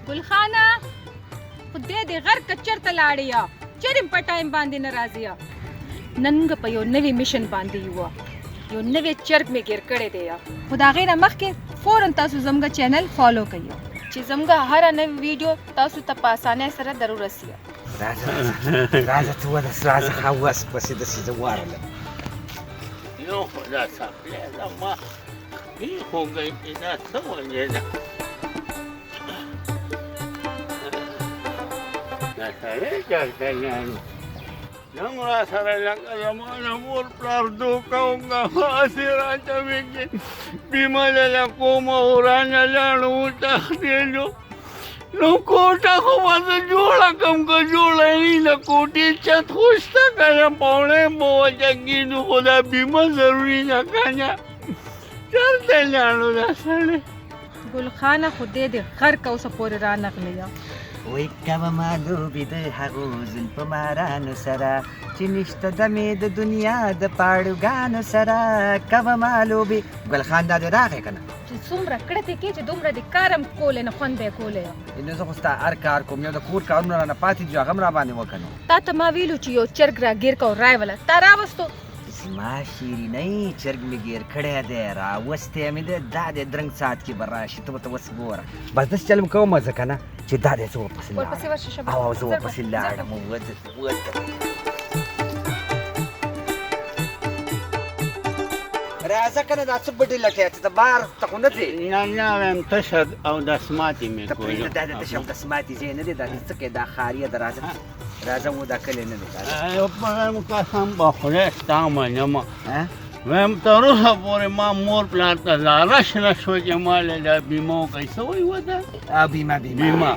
ګلخانه خدای دې غرق که چېرته لاړې یا چېرې په ټایم باندې نه راځي. نن موږ په یو نوي mission باندې یو، یو نوی چرګ مې ګیر کړی دی. خو د هغې نه مخکې فوراً تاسو زموږ channel follow کړئ چې زموږ هره نوې ویډیو تاسو ته په اسانۍ سره در ورسي. راځه راځه ته ودس راځه، ښه وس پسې داسې زه ورغلم. یو خو دا څپلۍ ده، ما پښې خوږوي چې دا څه وجه ده. دا سړی چېرته لاړو؟ نن راسره لکه زما د مور پلار دوکه وکړه، هسې راته ویل چې بیمه له کومه ورانه لاړو وتښتېدو. نو کوټه خو به زه جوړه کړم، که جوړه نه د کوټې چت خو شته که نه، پوڼی به ورته کښېږدو، خو دا بیمه ضروري ده که نه. چېرته لاړو دا سړی؟ ګلخانه خدای دې غرق اوسه پورې رانغلی. وای کوه ما لوبې د هغو زلفو مارانو سره چې نشته دمې د دنیا د پاړوګانو سره، کوه ما لوبې. ګل خان دا دې راغی که نه؟ چې څومره کړتې کې چې دومره دې کار هم کولی نه، خوند به یې کولی. نو زه خو ستا هر کار کوم، یو د کور کارونه رانه پاتې دي، هغه هم راباندې وکړه. نو تا ته ما ویلو چې یو چرګ راګیر که او رایوله، تا راوستو. زما شیرینۍ چرګ مې ګیر کړی دی، راوستی مې دی، دا دی درنګ ساعت کې به راشي، ته ورته اوس ګوره. بس داسې چل کوم زه که نه چې دا دی زه ورپسې ورپسې ورشه شه. او زه ورپسې لاړم. راځه که نه، دا څه بډې لټې چې ته بار ته خو نه ځې؟ نه نه، وایم تشه او دسماتې مې ته پرېږده، دا د تشه او دسماتې ځای نه دی، دا څه کوې؟ دا ښاریه ده. راځه راځه، و دا کلی نه دی. وایم قسم به خدای ستا منم، وایم تر اوسه پورې ما مور پلار ته زاره شنه شوه چې ما له دا بیمه وکړئ. څه وایي ورته؟ بیمه. بیمه بیمه.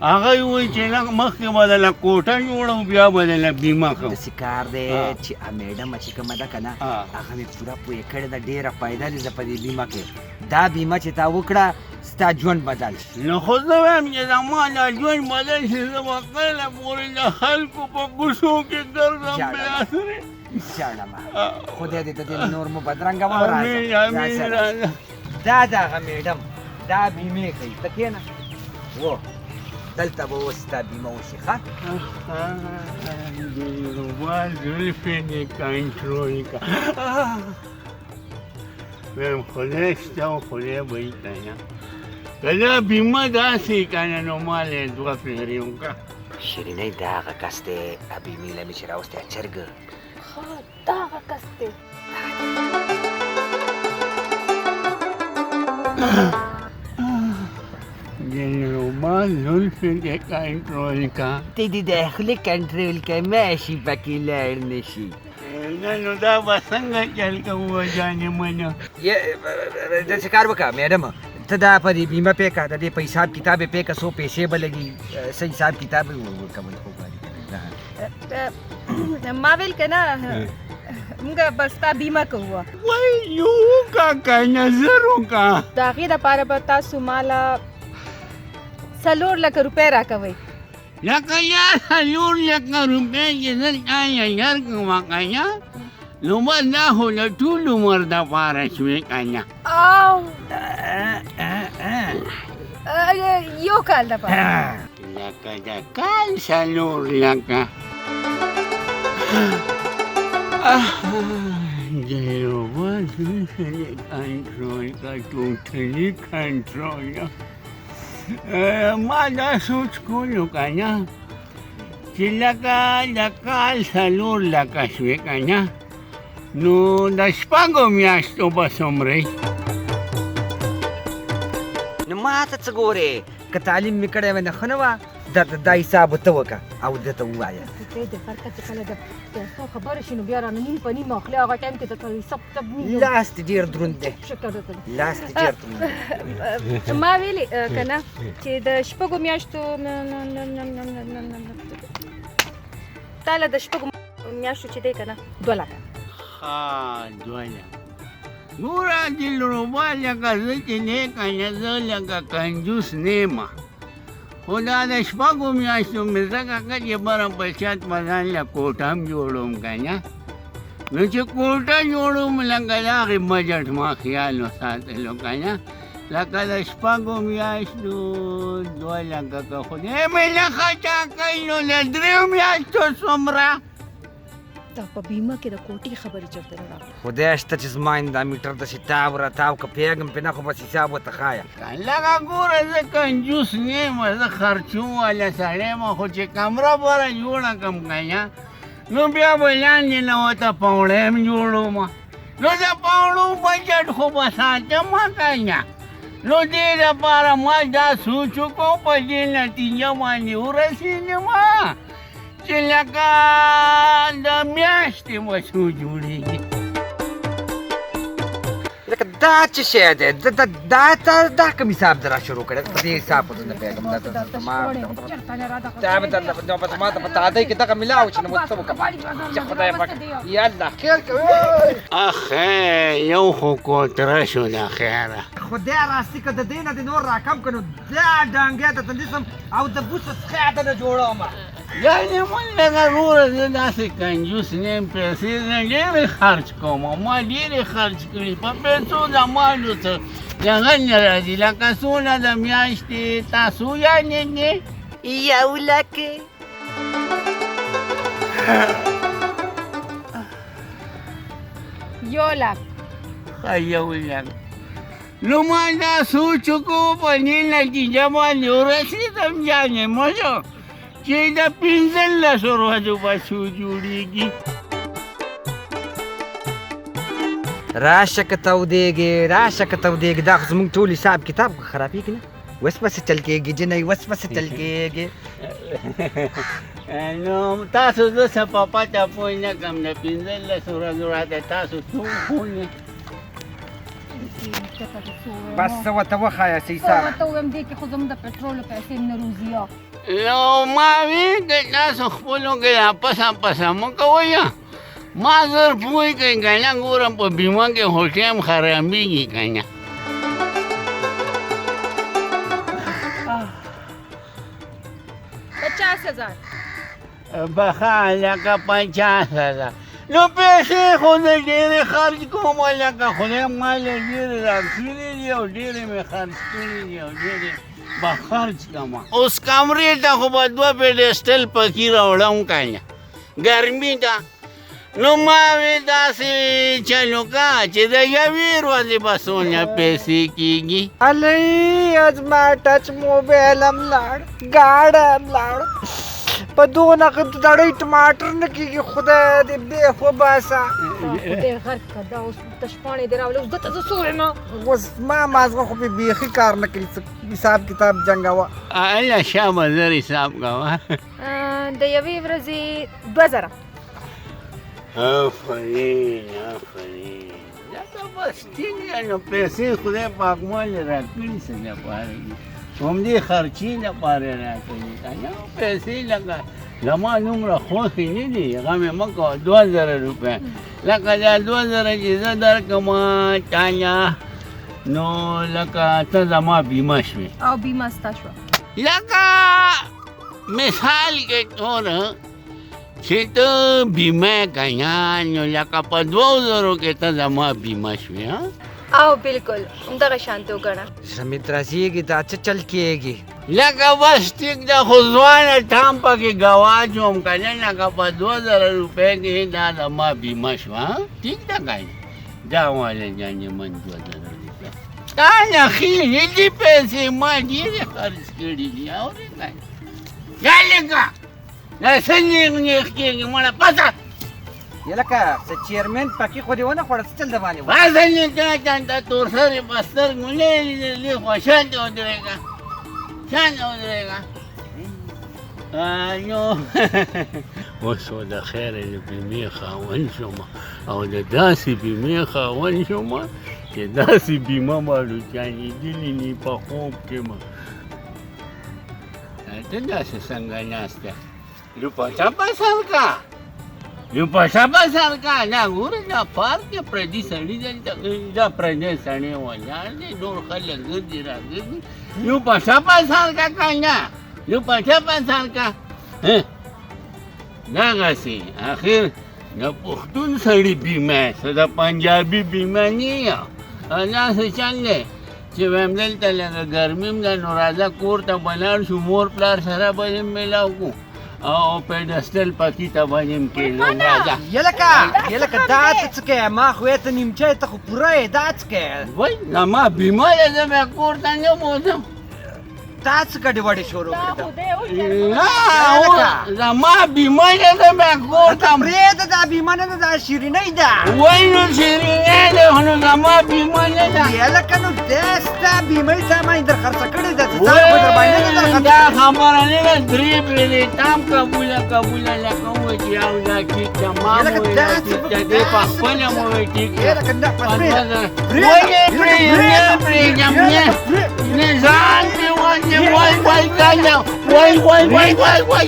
هغه یې وایي چې لږ مخکې به دله کوټه جوړوم، بیا به دله بیمه کوم. داسې کار دی چې میډمه چې کومه ده که نه، هغه مې پوره پوه کړې ده، ډېره فایده ده په دې بیمه کې. دا بیمه چې تا وکړه ستا ژوند بدل شي. نو خو زه وایم چې زما دا ژوند بدل شي، زه به کله پورې د خلکو په کوڅو کې ګرځم بې اسرې. ژاړه مه، خدای دې د دې نور مو بدرنګه وه. راځه. دا د هغه میډم دا بیمې کوي، ته کښېنه و دلته به اوس ستا بیمه وشي. ښه دلربا زلفې دې کنټرول کړه. وایم خدای شته او خدای به یې که نه، که دا بیمه داسې که نه، نو ما له یې دوه پېرې وکړه. شیرینۍ دا هغه کس دی بیمې له مې چې راوستی چرګ. ښه دا هغه کس دی. دلربا زلفې دې کنټرول کړه. ته دې د خولې کنټرول کړه، ماشي پکې لاړ نه شي. نه نو دا به څنګه چل کوو جانې منه؟ داسې کار وکړه میډم، ته دا په دې بیمه پې کړه، د دې په حساب کتاب یې پې کړه، څو پیسې به لګي، څه حساب کتاب یې ورکول خو غواړي. ما ویل که نه موږ به ستا بیمه کوو. وایي یو وکړه که نه زر وکړه. د هغې دپاره به تاسو ماله 4 لکه روپۍ راکوئ. لکه یا 4 لکه روپۍ چې زه تا له درکړم که نه، نو بس دا خو د ټول عمر دپاره شوې که نه. یو کال دپاره. لکه د کال 4 لکه. دلربا زلفې دې کنټرول کړه، totally کنټرول. ما دا سوچ کولو که نه چې لکه د کال 4 لکه شوې که نه، نو د 6 میاشتو به څومره وي؟ نو ما ته څه ګورې؟ که تعلیم مې کړی وای نو ښه نه وه؟ دا حساب ته وکړه او ده ته ووایه. خدای دې برکت چې کله د پیسو خبره شي نو بیا رانه نیم په نیم اخلي، هغه ټایم کې درته حساب کتاب نه وي. لاس دې ډېر دروند دی. شکر درته. لاس دې ډېر دروند دی. ما ویلې که نه چې د 6 میاشتو تا له د 6 میاشتو چې دی که نه 2 لکه. ښه 2 لکه. ګوره دلربا لکه زه چې دی که نه، زه لکه کنجوس نه یم، خو دا د 6 میاشتو مې ځکه که چې بره په چت به ځان له کوټه هم جوړوم که نه، نو چې کوټه جوړوم لکه د هغې بجټ ما خیال وساتلو که نه، لکه د شپږو میاشتو 2 لکه که خدای مې نه خطا کوي نو د دریو میاشتو څومره؟ دا په بیمه کې د کوټې خبرې چېرته نه راغلې. خدای شته چې زما دا میټر داسې تاو را تاو که پوهېږم پرې نه، خو بس حساب ورته ښایه. لکه ګوره، زه کنجوس نه یم، زه خرچو والا سړی یم، خو چې کمره بره جوړه کړم که نه نو بیا به لاندې نه ورته پوړی هم جوړوم، نو د پوړو بجټ خو به ساتم که نه. نو دې دپاره ما دا سوچ وکړو، په دې نتیجه باندې ورسېدم چې لکه د میاشتې به څو جوړېږي. لکه دا څه شی دی؟ دا کوم حساب در شروع کړی؟ په دې حساب خو زه نه پوهېږم. دا ما دا به دا به ما ته په تادۍ کې دغه ملاو چې نو څه وکړم چې خدای پاک یا الله خیر کوي. اخی، یو خو کوتره شو د خیره. خدای راستی که د دې نه د نور راکم که نو دا ډانګی درته نیسم او د بوسو څخه درنه جوړوم. یعنې مونږ لکه وروره، زه داسې کنجوس نه یم، پیسې زه ډېرې خرچ کوم، ما ډېرې خرچ کړي په پیسو. زما نو څه دغه نه راځي. لکه څونه د میاشتې تاسو یعنې دی؟ 1 لک. 1 لک. ښه، 1 لک. نو ما دا سوچ وکړو، په دې نتیجه باندې ورسېدم جانې مشو چې د 15 ورځو به څو جوړېږي. راشه که تودېږي، راشه که تودېږي. دا خو زموږ ټول حساب کتاب خرابېږي نه. وس پسې چل کېږي جنۍ، وس پسې چل کېږي. نو تاسو زه څه په پته پوه نه کړم، د 15 ورځو راته تاسو څو ښوونې؟ بس څه ورته وښایه څه حساب. ورته ووایم؟ دې کې خو زموږ د پټرولو پیسې هم نه روځي. نو ما وی که تاسو خپلو کې را پسه پسه مه کوئ، ما زر پوه کړئ که نه ګورم په بیمه کې خو ټایم خرابېږي که نه. 50,000. بخا لکه 50,000 نو پیسې خو زه ډېرې خرج کوم، لکه خدای ما له ډېرې راکړي دي او ډېرې مې خرج کړي دي او ډېرې به خرج کړم. اوس کمرې ته خو به دوه پیډسټل پکې راوړم که نه، ګرمي ده. نو ما وی داسې چلو کا چې د یوې ورځې به څونه پیسې کېږي؟ الۍ، زما ټچ موبایل هم لاړ، ګاډی هم لاړ. په دونه دړۍ ټماټر نه کېږي. خدای دې بېخ وباسه. خدای غرق که، دا اوس تشپاڼې دې راولې، اوس دته زه څه ووایم؟ اوس ما مازغه خو پې بیخي کار نه کوي. څه حساب کتاب جنګوه. الله شابه، زر حساب کوه. د یوې ورځې 2000. آفرین، آفرین. دا ته بس ټینګ یې. نو پیسې خدای پاک مال راکړي څه دپاره دي؟ همدې خرچې دپاره راکړي که نه. پیسې لکه زما دومره خوښې نه دي، غم یې مه کوه. 2000 روپۍ، لکه دا 2000 چې زه درکړم تانیا، نو لکه ته زما بیمه شوې. او بیمه ستا شوه. لکه مثال کې طور چې ته بیمه که نه، نو لکه په 2000 کې ته زما بیمه شوې، ها. او بالکل همدغه شان ته وګڼه. زړه مې درزېږي، دا څه چل کېږي؟ لکه بس ټیک ده، خو ځوانه ټام پکې ګواه شوم که نه. لکه په 2000 روپۍ کې دا زما بیمه شوه، ها؟ ټیک ده که نه؟ دا واله جانې من 2000 روپۍ تا نه ښې نه دي پیسې، ما ډېرې خرڅ کړي دي، اورې که نه؟ یا لکه دا څه نېغ نېغ کېږي مړه پسه. یلکه څه چیرمن پکې خو دې ونه خوړه، څه چل د باندې؟ پسه نه تا تا تور سرې په سترګو نه لیدلې. خو شاته ودرېږه، شاته ودرېږه. نو اوس د خیره د بیمې خاوند شوم او د داسې بیمې خاوند شوم چې داسې بیمه ما چا لیدلې نه په خوب کې. ما ته داسې څنګه ناسته؟ لوپټه په سر کا، لوپټه په سر کا. دا ګوره، دا پارک کې پردي سړي دلته، دا پردی سړی ولاړ دی، نور خلک ګرځي راګرځي. لوپټه په سر کا که نه، لوپټه په سر کا. دغسې اخر د پښتون سړي بیمه څه د پنجابي بیمه نه یه. داسې چل دی. چې وایم دلته لږه ګرمي هم ده، نو راځه کور ته به لاړ شو، مور پلار سره به یې میلاو کړو او پیډسټل پکې ته به یې هم کښېنو. راځه. یلکه یلکه، دا ته څه کوې؟ ما خو یې ته نیمچه یې، ته خو پوره یې، دا څه کوې؟ وای زما بیمه ده، زه بیا کور ته نه بوځم. دا څه ګډې وډې شروع دا کړې؟ خو دی وشرموه. نه، زما بیمه ده، زه بیا کور ته پرېږده، دا بیمه نه ده، دا شیرینۍ ده. وای نو شیرینی دی، خو نو زما بیمه نه ده. یلکه نو دا ستا بیمه سامان در خرڅه کړې ده، څه ځان خو در باندې نه در خرڅه. دا خبره نه ده، درې پېرې تام قبوله قبوله، لکه وایي چې یو دا ټیک ده، ما یلکه مو ویل دا ټیک ده، دی په خپله مو ویل ټیک ده. یلکه نه، پرېږده. ولې پرېږدم؟ نه پرېږدم، نه نه، ځان مې وایي، وای وای وای وای وای وای وای وای وای.